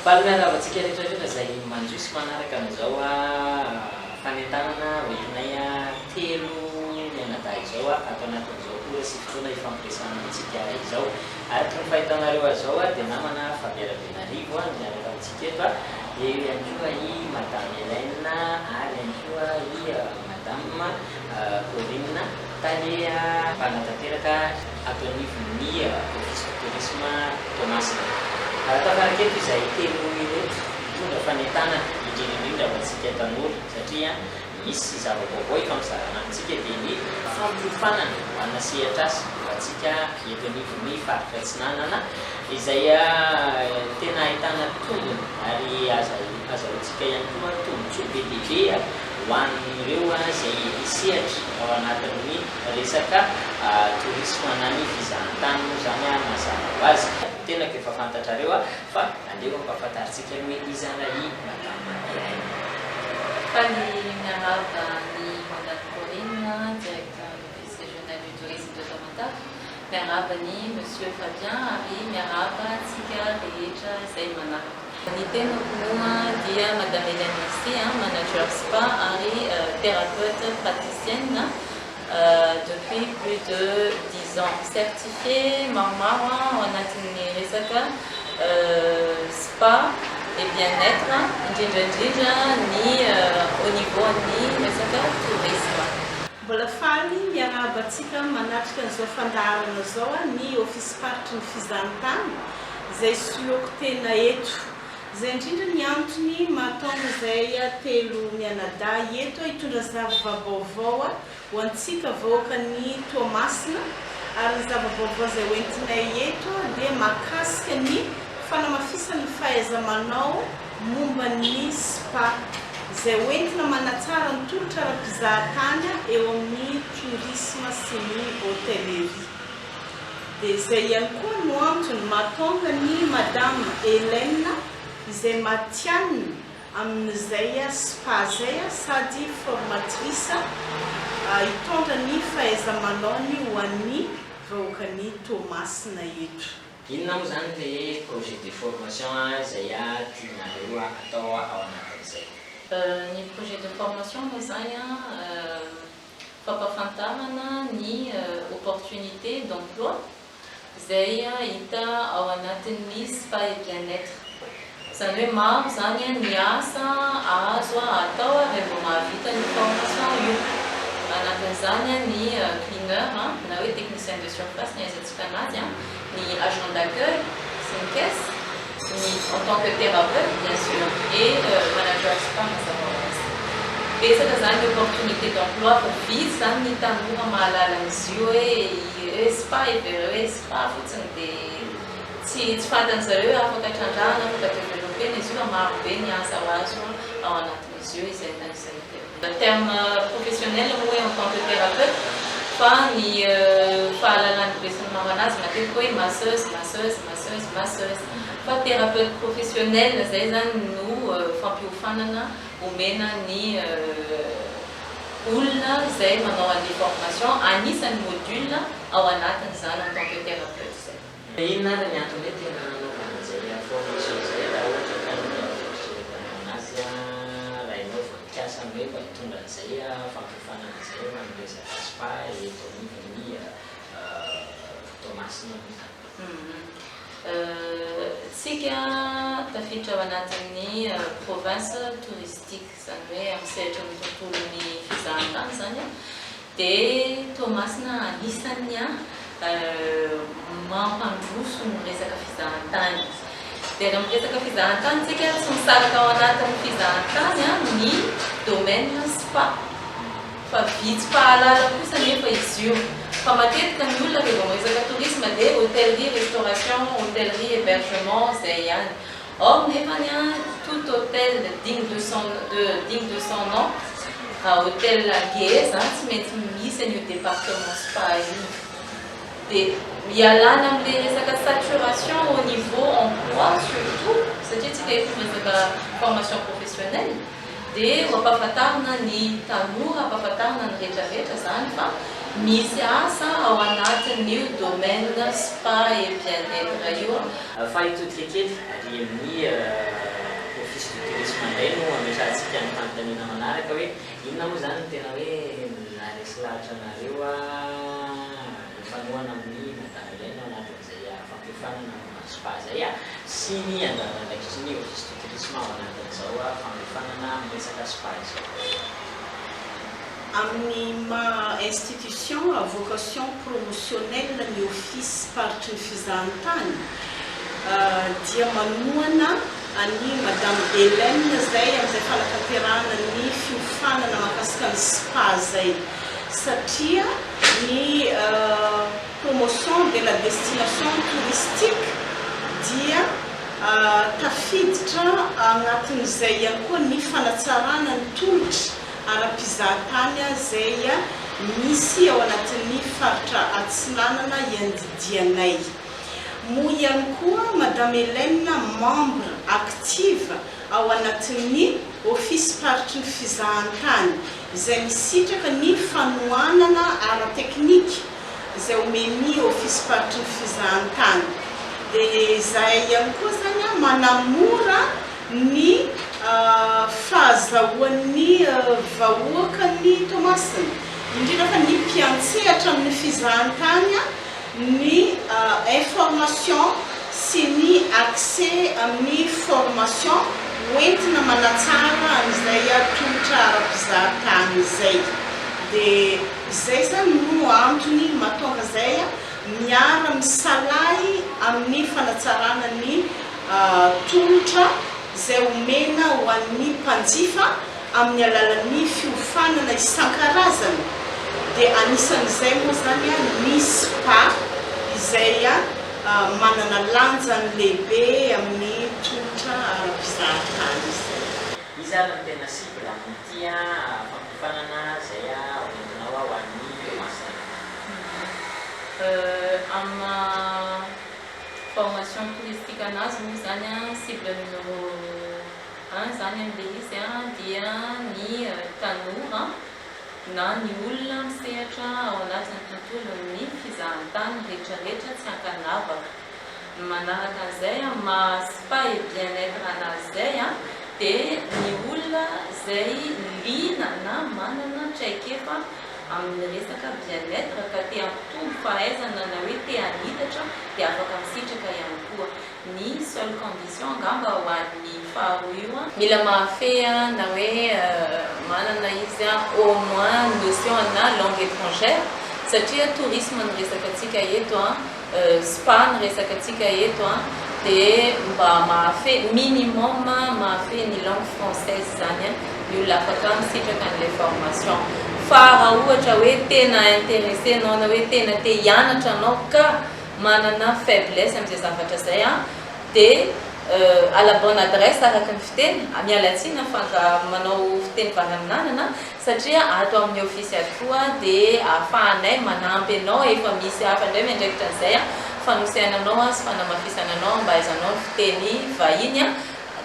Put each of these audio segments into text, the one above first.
Faly miarahaba antsika rehetra rehetra izay manjohy sy manaraka an'izao fanentanana hoentinay telo mianadahy izao ato anatin'izao ora sy fotoana ifampiresahana amintsika izao. Araka ny fahitanareo azy izao dia namana Fabien Rabenarivo no miaraka amintsika eto, dia eo ihany koa i Madame Hélène ary ihany koa i Madame Corinne, tale mpanatanteraka ato anivon'ny Office du Tourisme Toamasina. Tafaraka eto izahay telo ireto hitondra fanentanana, indrindra indrindra ho antsika tanora, satria misy zava-baovao ifampizarana amintsika dia ny fampiofanana ho ana sehatr'asa ho antsika eto anivon'ny faritra Atsinanana izay tena ahitana tombony ary azahoantsika ihany koa tombotsoa be dia be ho an'ireo izay hisehatra ao anatin'ny resaka tourisme na ny fizahantany moa izany mazava ho azy. Tenako efa fantatrareo fa aleo ampahafantarintsika aloha hoe iza ary i Madame Hélène. Faly miarahaba an'i Madame Corinne, Directeur l'Office Régional du Tourisme de Tamatave, miarahaba an'i Monsieur Fabien ary miarahaba antsika rehetra izay manaraka. Ny tenako moa dia Madame Hélène Lucie, Manager Spa ary Thérapeute praticienne depuis plus de 10 ans, certifié maromaro ao anatin'ny resaka spa et bien-être, indrindra indrindra ny au niveau ny resaka tourisme. Mbola faly miarahaba antsika manatrika an'izao fandaharana zao ny ofisy-paritry ny fizahantany izay soloako tena eto. Izay indrindra ny antony mahatonga izay telo mianadahy eto hitondra zava-baovao ho antsika vahoaka ny Toamasina, ary ny zava-baovao izay hoentinay eto dia mahakasika ny fanamafisana ny fahaiza-manao momba ny spa izay hoentina manatsara ny tolotra ara-pizahatany eo amin'ny tourisme sy ny hôtellerie. Dia izay ihany koa no antony mahatonga ny Madame Hélène izay matihanina amin'izay spa zay sady formatrice hitondra ny fahaiza-manaony ho an'ny vahoakan'i Toamasina eto. Inona moa zany le projet de formation izay tianareo atao ao anatin'izay? Ny projet de formation moa zany fampahafantarana ny opportunité d'emploi zay hita ao anatin'ny spa et bien-être. Zany hoe maro zany ny asa azo atao rehefa mahavita ny formation io. Anatin'izany ny cleaner na hoe technicien de surface ny ahaizantsika anazy, ny agent d'accueil sy ny caisse, ny en tant que thérapeute bien sûr et manager spa mazava ho azy. Betsaka zany ny opportunité d'emploi fa vitsy zany ny tanora mahalala an'izy io hoe spa evereo hoe spa fotsiny dia tsy fantany zareo hoe afaka trandrahana, afaka développena izy io, fa maro be ny asa ho azo ao anatin'izy io izay tanisaina teo. Terme professionnel moa hoe en tant que thérapeute, fa ny fahalalany be sy ny maro anazy matetika hoe masseuse, masseuse, masseuse, masseuse, fa thérapeute professionnel zay zany no fampiofanana omena ny olona zay manao an'le formation, anisan'ny module ao anatiny zany en tant que thérapeute zay. Inona ary ny antony hoe tena hanaovana an'izay formation zay raha ohatra ka ny fieritreretanao anazy, raha ianao vao nikasa ny hoe mba hitondra an'izay fampiofanana izay ho an'ny resaka spa eto anivon'ny Toamasina moa zany? Tsika tafiditra ao anatin'ny province touristique, zany hoe amin'ny sehatra ny tontolon'ny fizahantany zany, dia Toamasina anisan'ny mampandroso ny resaka fizahantany. Dia raha miresaka fizahantany tsika, tsy misaraka ao anatin'ny fizahantany ny domaine spa, fa vitsy mpahalala kosa nefa izy io. Fa matetika ny olona rehefa miresaka tourisme dia hôtellerie restauration, hôtellerie hébergement zay ihany. Or nefany tout hôtel digne de son nom, raha hôtel ngeza, tsy maintsy misy an'io département spa io. Dia mialana amin'le resaka saturation au niveau emploi surtout, satria tsika eto miresaka formation professionnelle, dia ho ampahafantarina ny tanora, ampahafantarina ny rehetrarehetra zany fa Misy asa ao anatin'io domaine spa et bien-être io. Fa hitodika kely ary amin'ny Office du Tourisme indray no ametrahantsika ny fanontaniana manaraka hoe inona moa izany no tena hoe naharesy lahatra anareo hifanohana amin'ny Madame Hélène ao anatin'izay fampiofanana momba ny spa izay sy ny anjara andraikitry ny Office du Tourisme ao anatin'izao fampiofanana amin'ny resaka spa izao? Amin'ny maha institution à vocation promotionnelle ny Office paritry ny fizahantany dia manohana an'i Madame Hélène izay amin'izay fanatanterahana ny fiofanana mahakasika ny spa izay satria ny promotion de la destination touristique dia tafiditra agnatin'izay ihany koa ny fanatsarana ny tolotra ara-pizahatany izay misy ao anatin'ny faritra Atsinanana iandidianay. Moa ihany koa Madame Hélène membre active ao anatin'ny Ofisy-paritry ny fizahantany izay misitraka ny fanohanana ara-teknika izay omen'ny Ofisy-paritry ny fizahantany. Dia izahay ihany koa izany manamora ny fahazahoan'ny vahoakan'i Toamasina, indrindra fa ny mpiantsehatra amin'ny fizahantany, ny information sy ny accès amin'ny formation hoentina manatsara an'izay tolotra ara-pizahatany izay. Dia izay izany no antony mahatonga izay miara-misalahy amin'ny fanatsarana ny tolotra izay omena ho an'ny mpanjifa amin'ny alalan'ny fiofanana isan-karazany dia anisan'izay moa izany ny spa izay manana lanjany lehibe amin'ny tolotra ara-pizahatany izay. Iza ary no tena cible amin'ity fampiofanana izay hoentinao ho an'ny Toamasina ity? Amin'ny maha formation touristique anazy moa izany an, cible numéro un izany amin'ilay izy an, dia ny tanora na ny olona misehatra ao anatin'ny tontolon'ny fizahantany rehetrarehetra tsy ankanavaka. Ny manaraka an'izay an, maha spa et bien-être anazy izay an, dia ny olona izay liana na manana traikefa amin'ny resaka bien-être ka te hampitombo fahaizana na hoe te hanitatra dia afaka misitraka ihany koa. Ny seule condition angamba ho an'ny faharoa io, mila mahafehy na hoe manana izy au moins notion ana langue étrangère satria tourisme no resaka antsika eto, spa no resaka antsika eto dia mba mahafehy minimum mahafehy ny langue française izany ny olona afaka misitraka an'ilay formation. Fa raha ohatra hoe tena intéressé anao na hoe tena te hianatra anao ka manana faiblesse amin'izay zavatra izay dia à la bonne adresse araka ny fiteny, miala tsiny fa nga manao fiteny vary amin'anana satria ato amin'ny office ato koa dia ahafahanay manampy anao, efa misy hafa indray miandraikitra an'izay fanosehana anao sy fanamafisana anao mba ahaizanao ny fiteny vahiny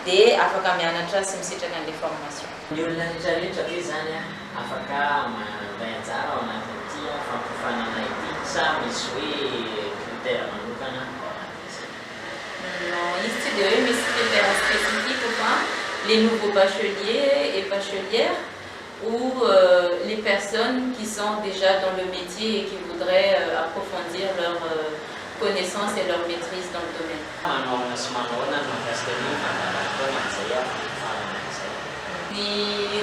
dia afaka mianatra sy misitraka an'ilay formation. Ny olona rehetrarehetra ve izany afaka mandray anjara ao anatin'ity fampiofanana ity sa misy hoe critère manokana ao anatin'izay? Non, izy tsy dia hoe misy critère spécifique fa les nouveaux bacheliers et bachelières ou les personnes qui sont déjà dans le métier et qui voudraient approfondir leur connaissance et leur maîtrise dans le domaine. Manao ahoana sy manao ahoana ny mahakasika ny fandaharam-potoana amin'izay fampiofanana izay? Ny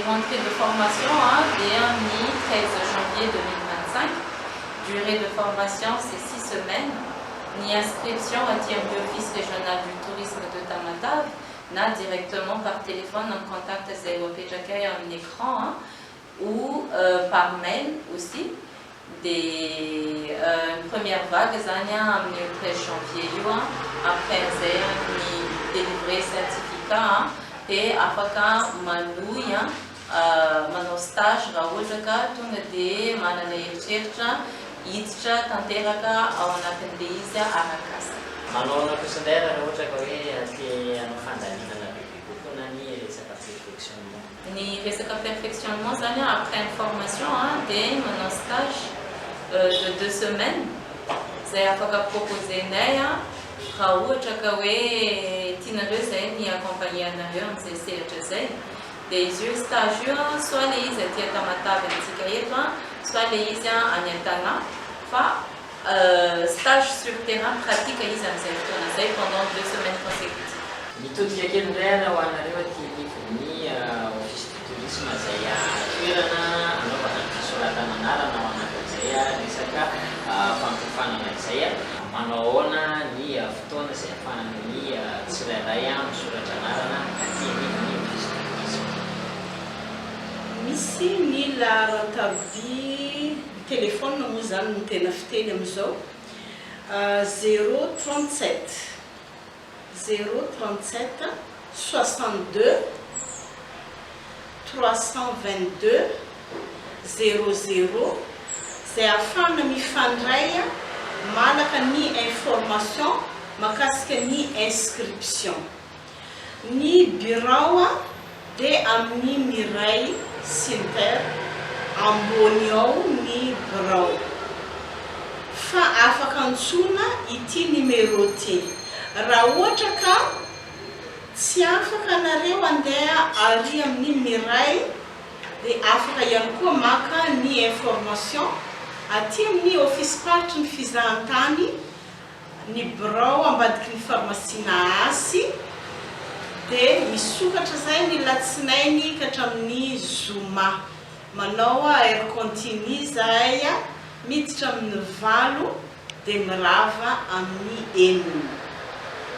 rentrée de formation dia ny 13 janvier 2025, durée de formation c'est 6 semaines. Ny inscription aty amin'ny Office régional du tourisme de Tamatave na directement par téléphone amin'ny contact izay ho apetrakay amin'ny écran ou par mail aussi. Dia ny première vague zany amin'io 13 janvier io, après an'izay ny délivrer certificat dia afaka manohy manao stage raha ohatra ka tonga dia manana eritreritra hiditra tanteraka ao anatin'ilay izy arak'asa. Manao ahoana kosa indray raha ohatra ka hoe te hanao fandalinana bebe kokoa na ny resaka perfectionnement? Ny resaka perfectionnement zany, après ny formation dia manao stage. De 2 semaines zay afaka proposenay raha ohatra ka hoe tianareo zay ny accompagner anareo amin'izay sehatra zay. Dia izy io stage io soit le izy aty Tamatavy amintsika eto soit le izy any an-tanà, fa stage sur terrain pratique izy amin'izay fotoana zay pendant 2 semaines consécutives. Mitodika kely indray ara ho anareo aty anivon'ny Office du Tourisme zay toerana anaovana ny fisoratana anarana ao anatin'izay resaka fampiofanana izay. Manao ahoana ny fotoana izay ahafahan'ny tsirairay misoratra anarana aty anivon'ny Office du Tourisme? Misy ny laharan-taroby, telefona moa zany no tena fiteny am'izao, 037 037 62 322 00 zay ahafahana mifandray malaka ny information mahakasika ny inscription. Ny birao dia amin'ny Miray Center ambony ao ny birao, fa afaka antsoina ity numéro ty raha ohatra ka tsy afaka anareo andeha ary amin'ny Miray, dia afaka ihany koa maka ny information aty amin'ny office paritry ny fizahantany, ny birao ambadiky ny pharmacie Nahasy. Dia misokatra zay ny latsinainy ka hatramin'ny zoma. Manao heure continue zahay, miditra amin'ny 8 dia mirava amin'ny 6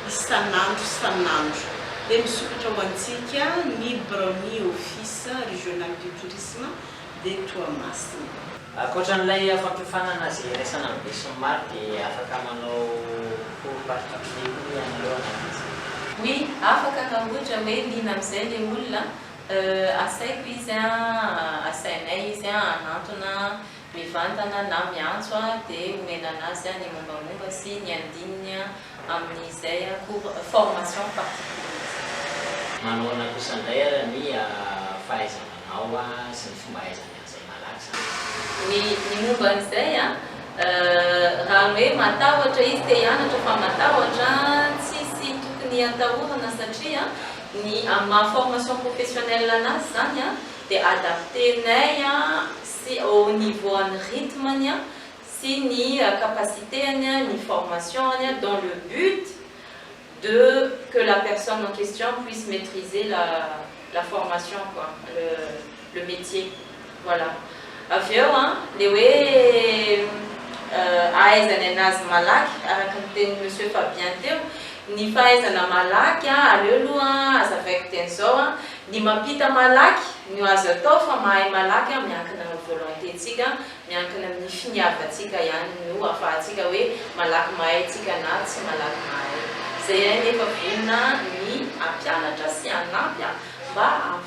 isan'andro isan'andro. Dia misokatra ho antsika ny biraon'ny Office régional du tourisme de Toamasina. Ankoatran'ilay fampiofanana izay iraisana amin'ny besinimaro, dia afaka manao cours particulier koa ve ianareo anatin'izay? Oui, afaka raha ohatra hoe liana amin'izay le olona. Asaiko izy asainay izy hanantona mivantana na miantso dia omena anazy ny mombamomba sy ny andininy amin'izay cours formation particulier zay. Manahoana kosa indray ary ny fahaiza-manao sy ny fomba ahaizany an'izay malaky zany? Ny momba an'izay raha ny hoe matahotra izy te hianatra fa matahotra, tsisy tokony hatahorana satria ny amin'ny maha formation professionnelle anazy zany dia adaptenay sy au niveau an'ny rythme-ny sy ny capacité-ny ny formation-ny dans le but de que la personne en question puisse maîtriser la formation quoi, le métier, voilà. Avy eo le hoe ahaizany anazy malaky, araka ny tenin'ny monsieur Fabien teo, ny fahaizana malaky aleo aloha azavaiko teny zao ny mampita malaky no azo atao, fa mahay malaky miankina amin'ny volonté-tsika, miankina amin'ny finiavantsika ihany no ahafahantsika hoe malaky mahay tsika na tsy malaky mahay. Zay ihany nefa vonona ny ampianatra sy anampy mba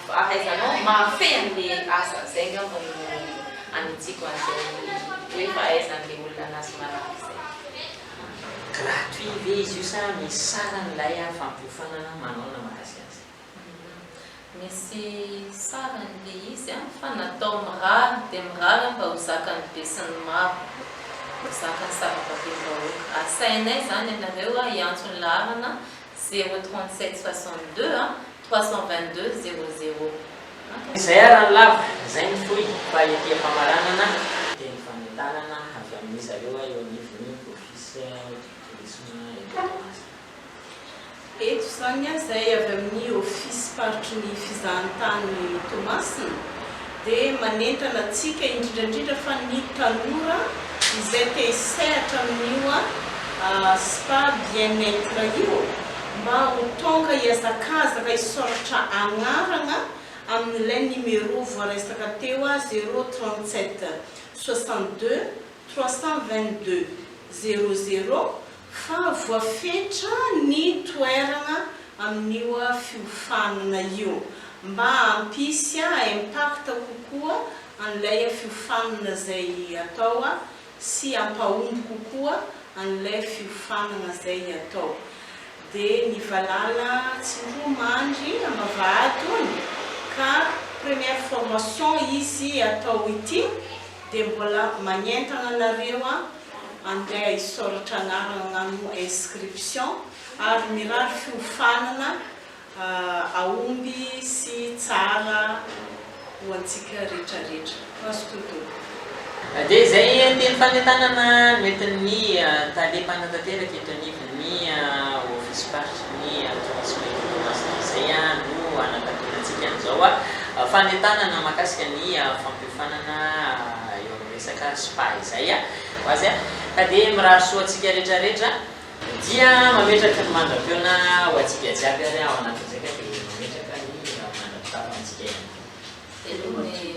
ahaizanao mahafehy an'le asa. Zay angamba no anitsiko an'izay hoe fahaizan'le olona anazy malaky zay. Gratuit ve izy io sa misy saran'ilay fampiofanana? Manaona mahakasika an'izay? Misy sarany le izy fa natao mirary dia mirary mba ho zakan'ny be sy ny maro, ho zakan'ny sarambabem-bahoaka. Asainay zany ianareo hiantso ny laharana 037 62 322 00. Izay ara ny lava, izay ny fohy, fa ety am-pamaranana teny fanentanana avy amin'ny zareo eo anivon'ny Office du Tourisme eto Toamasina. Eto zany zay avy amin'ny office paritry ny fizahantany Toamasina dia manentana atsika, indrindrandrindra fa ny tanora izay te hisehatra amin'io spa bien-être io, mba ho tonga hiazakazaka hisoratra agnarana amin'ilay numéro voaresaka teo, 037 62 322 00, fa voafetra ny toerana amin'io fiofanana io mba hampisy impact kokoa an'ilay fiofanana izay atao sy hampahomby kokoa an'ilay fiofanana izay atao. Dia ny valala tsindromandry ambavahadony ka première formation izy atao ity. Dia mbola magnentana anareo a andeha hisoratra anarana hagnano inscription ary mirary fiofanana aomby sy tsara ho antsika rehetrarehetra. Mazotoa daholo. Dia izay teny fanentanana noentin'ny tale mpanatanteraka eto anivon'ny Ofisim-paritry ny Tourisme eto Toamasina izay no hanakatonantsika an'izao fanentanana mahakasika ny fampiofanana eo amin'ny resaka spa izay ho azy ka dia mirary soa antsika rehetrarehetra. Dia mametraka ny mandra-pihaona ho antsika jiaby ary ao anatin'izay ka dia mametraka ny mandra-pitafa antsika ihany koa. Veloma e.